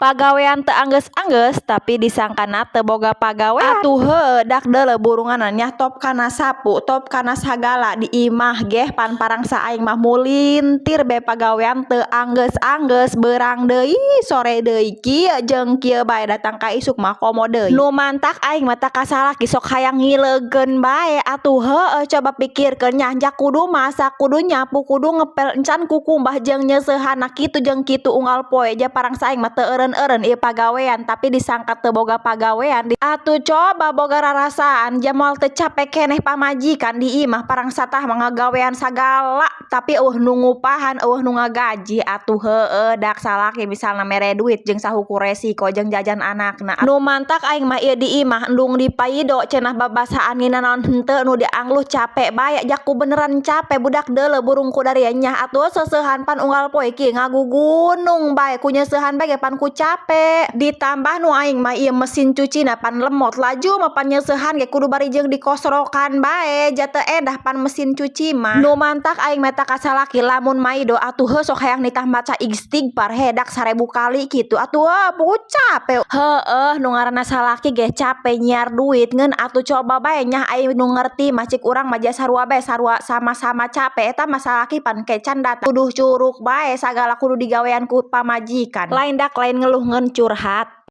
Pagawean teu anggeus-anggeus, tapi disangkana teu boga pagawean. Atuh heuh, dak deuleu burunganna nya, top kana sapu, top kana sagala. Di imah geh pan parangsa aing mah mulintir bae, pagawean teu anggeus-anggeus, beurang deui sore deui kieu jeung kieu bae, datang ka isuk mah komo deui. Nu mantak aing mah ka salaki sok hayang ngilegeun bae. Atuh heueuh, coba pikirkeun nya, ja kudu masak, kudu nyapu, kudu ngepel, encan kukumbah jeung nyeusehan kitu jeung kitu unggal poe. Ja parangsa aing mah teu eureun-eureun ieu pagawean, tapi disangka teu boga pagawean. Atuh coba boga rarasaan, ja moal teu capek keneh pamajikan di imah. Parangsa tah mah ngagawean sagala, tapi euweuh nu ngupahan, euweuh nu ngagaji. Atuh heueuh, dak salaki misalna mere duit jeung sahukur resiko jeung jajan anakna. Nu mantak aing mah ieu di imah endung dipaido cenah, babasaan nginanaon henteu nu diangluh, capek bae. Ja ku beneran capek, budak deuleu burung ku daria nyah. Atuh seuseuhan pan unggal poe kieu ngagugunung bae, ku nyeusehan bae ge pan ku capek. Ditambah nu aing mah ieu mesin cucina pan lemot, laju mah pan nyeusehan ge kudu bari jeung dikosrokan bae, ja teu edah pan mesin cuci mah. Nu mantak aing mah ka salaki lamun maido, atuh heuh, sok hayang nitah maca istighfar hedak 1000 kali kitu. Atuh heuh, puguh capek. Heueuh, nu ngaranna salaki ge capek nyiar duit, ngeun atuh coba bae nyah, aing nu ngerti mah cik urang mah ja sarua bae, sarua sama-sama capek. Eta mah salaki pan kecan datang kudu curuk bae, sagala kudu digawean ku pamajikan. Lain dak lain ngeluh, ngeun curhat.